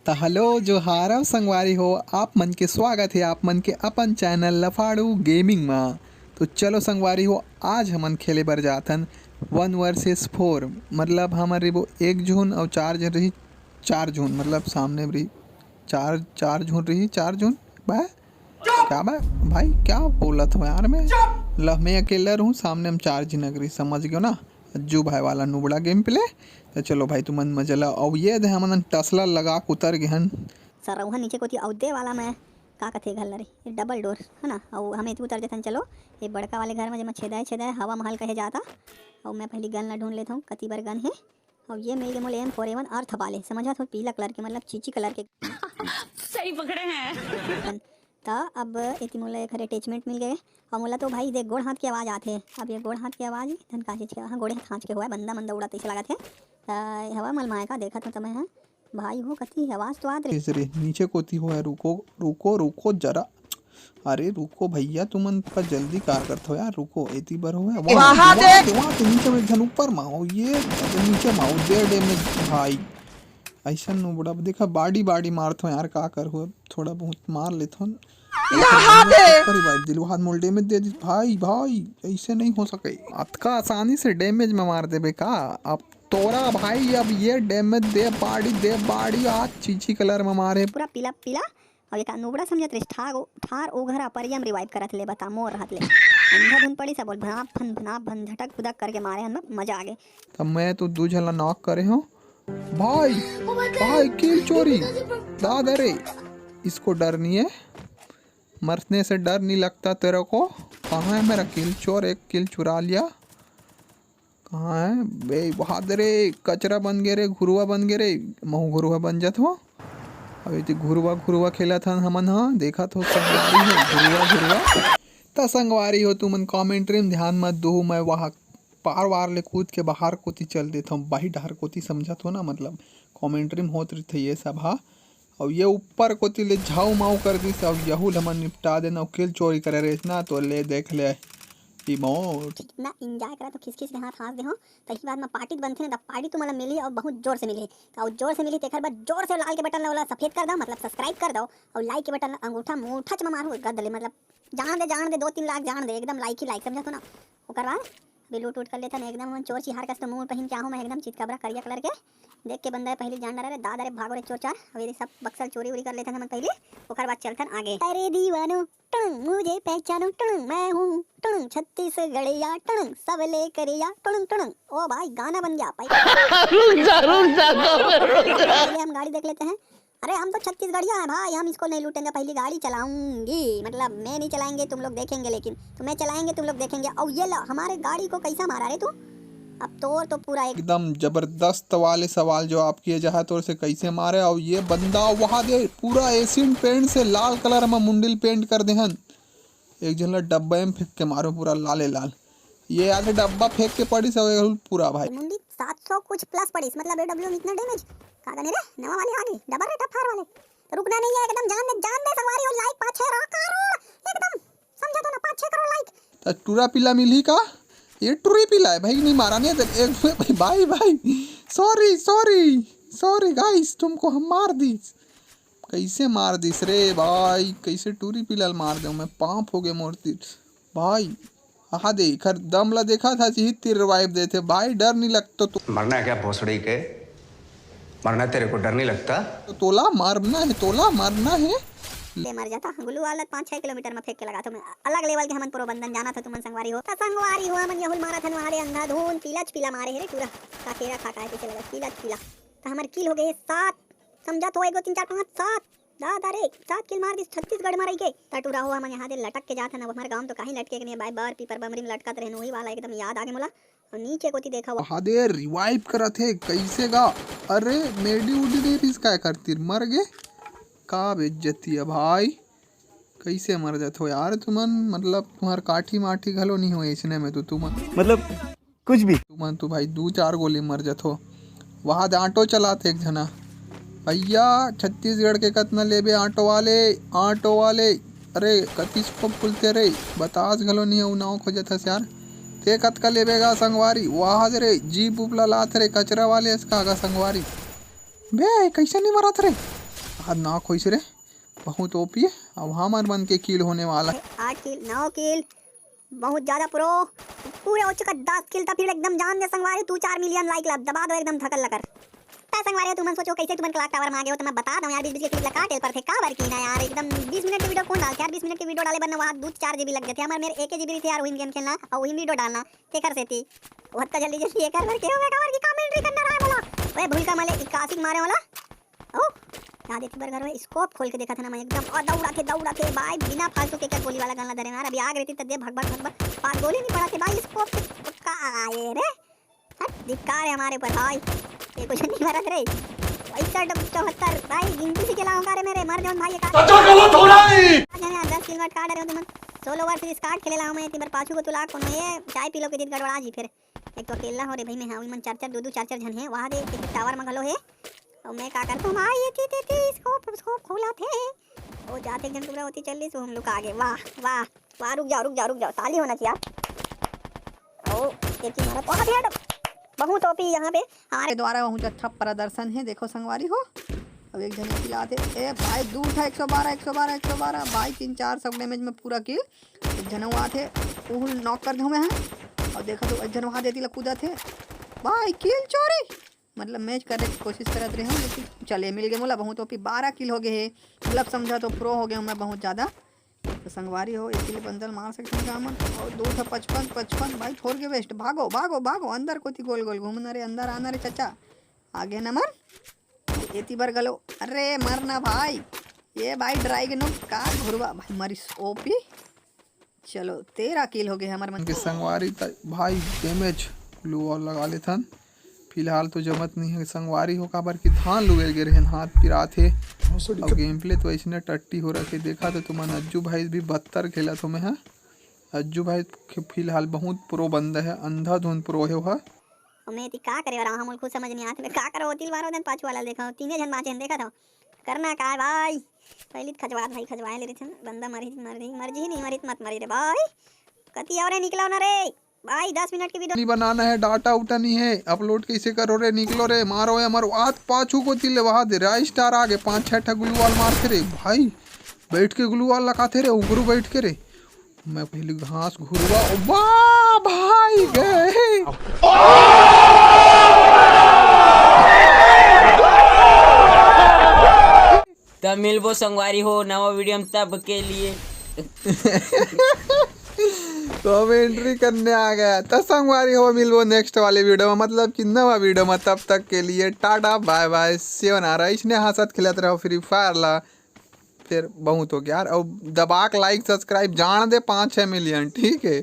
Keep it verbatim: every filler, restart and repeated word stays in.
त हेलो, जोहार अउ संगवारी हो, आप मन के स्वागत हे आप मन के अपन चैनल लफाड़ू गेमिंग म। तो चलो संगवारी हो, आज हमन खेले बर जाथन वन वर्सेस फोर। मतलब हमर रहिबो एक झुन अउ चार झन रही, चार झुन मतलब सामने रही चार, चार झुन रही, चार झुन। बा क्या बा भाई, क्या बोलत हो यार? मैं ल मैं अकेला रहूँ, सामने में चार झिन रही, समझ गयो ना? अज्जू भाई वाला नुबड़ा गेम प्ले। तो चलो भाई, तुमन मजा ला। अउ ये दे हमन टसला लगा के उतर गे हन। सरौहा नीचे कोती अउ दे वाला मैं का कथे घर ला रे, ये डबल डोर है ना, अउ हमें एती उतर जथन। चलो, ये बड़का वाले घर में जेमा छेदाए छेदाए हवा महल कहे जाता। अउ मैं पहली गन ला ढूंढ लेता हूँ, कति बर गन है। अउ ये मिल गए मोला एम फोर एवन अर्थ वाले, समझत हो, पीला कलर के, मतलब चीची कलर के। सही पकड़े हैं। त अब एती मोला एखर अटैचमेंट मिल गए। अउ मोला तो भाई देख, गोड़ हाथ के आवाज आथे। अब ये गोड़ हाथ के आवाज धन का चीज के, हाँ, गोड़े हाथ के हुआ है, बंदा मंदा उड़ा तैसे लागत है। त हवा मलमाए का देखत हो त मैं, हाँ। भाई हो, कति आवाज तो आत रे। तीसरे नीचे कोती हो है, रुको, रुको, रुको जरा। अरे रुको भैया, तुमन का जल्दी कार करत हो यार, रुको, एती बर हो है। वाह, वाह, वाह, देख। वाह, तो नीचे में एक झन ऊपर मा हो, ये नीचे मा हो, दे डैमेज भाई। ऐसा नुबड़ा, देखा, बाड़ी बाड़ी मारत हो यार, का कर हो, थोड़ा बहुत मार लेत हो। यहाँ दे। रिवाइव दिलो, हाथ मोल डैमेज दे दी भाई, भाई, ऐसे नहीं हो सके। अतका आसानी से डैमेज में मार देबे का? अब तोरा भाई, अब ये डैमेज दे बाड़ी, दे बाड़ी, आज चीची कलर में मारे। पूरा पीला पीला। अब ये का नुबड़ा समझत रहिस, ठार ओ-, ठार ओघरा परियम रिवाइव करत ले, बता, मोर रहत ले। अंधा धुन पड़ी सब बोल, भनाप भन, भनाप भन, झटक फुदक करके मारे हन, मजा आ गए। तब मैं तो दू झन ला नॉक करे हूँ। भाई, भाई, किल चोरी। दादा रे, इसको डर नहीं है, मरने से डर नहीं लगता तेरे को। कहाँ है मेरा किल चोर? एक किल चुरा लिया। कहाँ है बे? वहाँ दे रे, कचरा बन गे रे, घुरुआ बन गे रे। महू घुरुआ बन जात हो। अबे ते घुरुआ, घुरुआ खेलत हन हमन ह, देखत हो संगवारी हो, घुरुआ, घुरुआ। त संगवारी हो, तुमन कमेंट्री में ध्यान मत दू, मैं वहाँ पार वार ले कूद के बाहर कोती चल देत हूँ, बाही डहर कोती, समझत हो ना, मतलब कमेंट्री में होत रहिथे ये सब हा। अउ ये ऊपर कोती ले झाऊ माऊ कर दिस, अउ यहू ल हमन निपटा देन, अउ किल चोरी करे रहिस ना, तो ले देख ले, इमोट। ठीक ना, एंजॉय करा तो खिसखिस के हाथ हाँस दे हो, तही बाद में पार्टी बनथे ना, त पार्टी तुमन ल मिलही अउ बहुत जोर से मिलही। त अउ जोर से मिलही, तेखर बर जोर से लाल के बटन ल ओला सफेद कर दो, मतलब सब्सक्राइब कर दो, अउ लाइक के बटन ल अंगूठा मूठच में मारू गद ले, मतलब जान दे, जान दे, दो तीन लाख जान दे, एकदम लाइक ही लाइक, समझत हो ना। ओकर बाद अभी लूट उट कर लेथन एकदम, हमन चोर चिहार कस तो मुंह पहिन के आहूं मैं एकदम चितकबरा करिया कलर के। देख के बंदा पहली जान डरा रे, दादा रे, भागो रे चोर चार। अभी सब बक्सल चोरी उरी कर लेथन हमन पहली, ओकर बाद चलथन आगे। अरे दीवानो, टुंग, मुझे पहचानो, टुंग, मैं हूँ, टुंग, छत्तीसगढ़िया, टुंग, सब ले करिया, टुंग, टुंग। ओ भाई, गाना बन गया भाई। रुक जा, रुक जा, रुक जा। पहले हम गाड़ी देख लेते हैं। अरे हम तो छत्तीसगढ़िया हैं भाई, हम इसको नहीं लूटेंगे, पहली गाड़ी चलाऊंगी, मतलब मैं नहीं चलाएंगे, तुम लोग देखेंगे, लेकिन तुम्हें चलाएंगे, तुम लोग देखेंगे। और ये लो, हमारे गाड़ी को कैसा मारा रे तू? अब तोर तो पूरा एक एकदम जबरदस्त वाले सवाल जवाब किए जहा तोर से कैसे मारे। और ये बंदा वहा दे पूरा एशियन पेंट से लाल कलर में मुंडिल पेंट कर देहन। एक झन ला डब्बा में फेंक के मारो पूरा लाले लाल। ये आधे डब्बा फेंक के पड़ी सब पूरा भाई। मुंडी सात सौ कुछ प्लस पड़ीस, मतलब एडब्ल्यू में इतना डैमेज। का जाने रे, नवा वाले आगे, डबल रेट अफार वाले। तो रुकना नहीं है एकदम, जान दे, जान दे संगवारी हो, लाइक पाँच छह रहा करोड़, एकदम समझा तो ना, पाँच छह करोड़ लाइक। त टूरा पीला मिलही का? ये टूरी पीला है भाई, नहीं मारा नहीं है। एक भाई, भाई, सॉरी, सॉरी, सॉरी गाइस, तुमको हम मार दी। कैसे मार दिस रे भाई, कैसे टूरी पीला ल मार दे मैं, पाप हो गए मोर तीर भाई। आहा दे, एखर दम ला देखा था, जी तीर रिवाइव देथे भाई, डर नहीं लगतो तो। मरना है क्या भोसड़ी के? मरना है तेरे को, डर नहीं लगता? तो तोला मरना है, तोला मरना है। ले मर जाता, गुलू वाला पाँच छह किलोमीटर में फेंक के लगा तो मैं। अलग लेवल के हमन प्रो बंदन, जाना था तुमन संगवारी हो। त संगवारी हो, हमन यहुल मारा थन वाले अंधाधुन, पीला च पीला मारे हे रे टूरा। का केरा खा का है, कैसे लगा? पीला च पीला। त हमर किल हो गए सात। समझा तो एगो तीन चार पाँच सात। दादा रे, सात किल मार दिस छत्तीसगढ़ में रह के। त टूरा हो, हमन यहाँ दे लटक के जात हन। अब हमर गांव तो काहीं लटके के नहीं, बाय बार पीपर बमरी में लटकत रहन, वही वाला एकदम याद आगे मोला। और नीचे कोती देखा हुआ। हादे रिवाइव करत हे, कैसे गा? अरे मेडी उडी नहीं रिस काय करतीर, मर गे। का बेइज्जती है भाई, कैसे मर जात हो यार तुमन? मतलब तुम्हार काठी माठी घलो नहीं हो इसने में तो तुमन, मतलब कुछ भी। तुमन तो भाई दू चार गोली मर जात हो। वहाँ दे ऑटो चलात एक झना। भैया, छत्तीसगढ़ के कतना लेबे ऑटो वाले, ऑटो वाले? अरे, कति स्कोप खुलते रे? बतास घलो नहीं है, उ नाव खोजत हस यार। ते कतका लेबे गा संगवारी? वहाँ दे रे, जीप उपला लात रे, कचरा वाले अस का गा संगवारी। बे, कैसे नहीं मरत रे? हाथ नॉक होइस रे, बहुत ओपी। अब हमर मन के किल होने वाला है। आठ किल, नौ किल, बहुत ज्यादा प्रो। पूरे हो चुका दस किल। त फिर एकदम जान दे संगवारी, तू चार मिलियन लाइक ला दबा दो एकदम धकल लकर। त संगवारी, तुमन सोचो कैसे तुमन क्लॉक टावर में आ गए हो, तो मैं बता दूं यार, बीच बीच के क्लिप लगा टेल पर थे, काबर की ना यार, एकदम बीस मिनट के वीडियो कौन डालते यार, बीस मिनट के वीडियो डाले बर ना वहाँ दो चार जीबी लग जाते। हमारे मेरे एक जीबी रही थे यार, वही गेम खेलना और वही वीडियो डालना, तेकर सेती। वो तो जल्दी जल्दी ये कर बर के हो, मैं काबर की कमेंट्री करना रहा है बोला। ओए भूल का मले इक्यासी मारे वाला। ओ, क्या देती बर घर में स्कोप खोल के देखा था ना मैं एकदम, और दौड़ा थे, दौड़ा थे भाई, बिना फालतू के क्या गोली वाला गन ला दे रहे हैं यार। अभी आग रहती तो दे भग भग भग भग, पास गोली नहीं पड़ा थे भाई, स्कोप से पक्का आए रे। हट, धिक्कार है हमारे ऊपर भाई, ये कुछ नहीं मरत रे। पैंसठ चौहत्तर भाई, गिनती से खेला होगा रे मेरे, मर जाओ भाई, ये काट। चाचा गलत हो रहा है। आज हम यहाँ दस किल काट रहे हो तुम, सोलो वर्सेस स्क्वाड खेले ला हूँ मैं, तीन बार पाछू को तुला कोनो ये चाय पी लो के जीत गड़बड़ा जी फिर। एक तो अकेला हो रे भाई मैं, हाँ, मन चार चार, दो दो, चार चार जन है वहाँ दे, एक टावर में घलो है। और मैं का करता हूँ भाई, ये थी, थी, थी, स्कोप, स्कोप खोला थे। वो जाते एक जन टुकड़ा होती चल रही, तो हम लोग आगे, वाह, वाह, वाह, रुक जाओ, रुक जाओ, रुक जाओ, ताली होना चाहिए यार। ओ, ये थी मारा, बहुत हेड, बहुत ओपी यहाँ पे हमारे द्वारा बहुत अच्छा प्रदर्शन है। देखो संगवारी हो, अब एक जन खिला दे, ए भाई, दू ठा एक सौ बारह, एक सौ बारह, एक सौ बारह, भाई, तीन चार सौ डैमेज में पूरा किल। एक जन हुआ थे, वो नॉक कर दूँ मैं, हाँ। और देखा तो एक जन वहाँ देती ला कूदा थे, भाई, किल चोरी, मतलब मैच करे के कोशिश करत रहे हूँ, लेकिन चले मिल गए मोला बहुत ओपी, बारह किल हो गए है, मतलब समझा तो प्रो हो गया हूँ मैं बहुत ज़्यादा। तो संगवारी हो, इसीलिए बंदल मार सकते हैं हमन। और दो था पचपन, पचपन, भाई, फोर के वेस्ट, भागो, भागो, भागो, अंदर कोती गोल गोल घूमना रे, अंदर आना रे, चाचा, आगे नंबर, एती बर गलो, अरे, मरना भाई, ये भाई, ड्राई के नो का घुरवा, भाई, मरिस ओपी। चलो, तेरह किल हो गए हमर मन के संगवारी। त भाई, डैमेज ग्लू वॉल लगा लेथन। फिलहाल तो जमत नहीं है संगवारी हो, काबर कि धान लुए गे रहन, हाथ पिरात हे। और गेम प्ले तो ऐसने टट्टी हो रखे। देखा तो तुमन, अज्जू भाई भी बत्तर खेलत हो मैं, हाँ। अज्जू भाई खे-, फिलहाल बहुत प्रो बंदा है, अंधाधुंध प्रो है वह। मैं ती का करे वाला हूँ, मोला खुद समझ नहीं आते, मैं का करो, तिल बारो दिन पाछू वाला देखा, तीने जन बाँचे हैं, देखा था। करना का है भाई, पहले तो खजवात भाई, खजवाए ले रही थी, बंदा मरी, मरी, मर जी नहीं, मरी तो मत मरी रे भाई, कती और निकलो ना रे भाई, दस मिनट की वीडियो। नहीं बनाना है, डाटा उटा नहीं है, अपलोड कैसे करो रे, निकलो रे, मारो या मरो। आत पाछू को तिल वहा दे, राइस स्टार आगे, पाँच छह ठा ग्लू वॉल मारते रे भाई, बैठ के ग्लू वॉल लगाते रे, उगरू बैठ के रे। मैं पहले घास घुरवा, वाह भाई, गए। तब मिलबो संगवारी हो नवा वीडियो में, तब के लिए। तो हम एंट्री करने आ गया। तो संगवारी हो, मिलबो नेक्स्ट वाले वीडियो में, मतलब कि नवा वीडियो में। तब तक के लिए टाटा, बाय बाय, सेवनारा। इसने हंसत खेलत रहो फ्री फायर ला। फिर बहुत हो गया यार। और दबा के लाइक, सब्सक्राइब, जान दे पाँच छः मिलियन, ठीक है।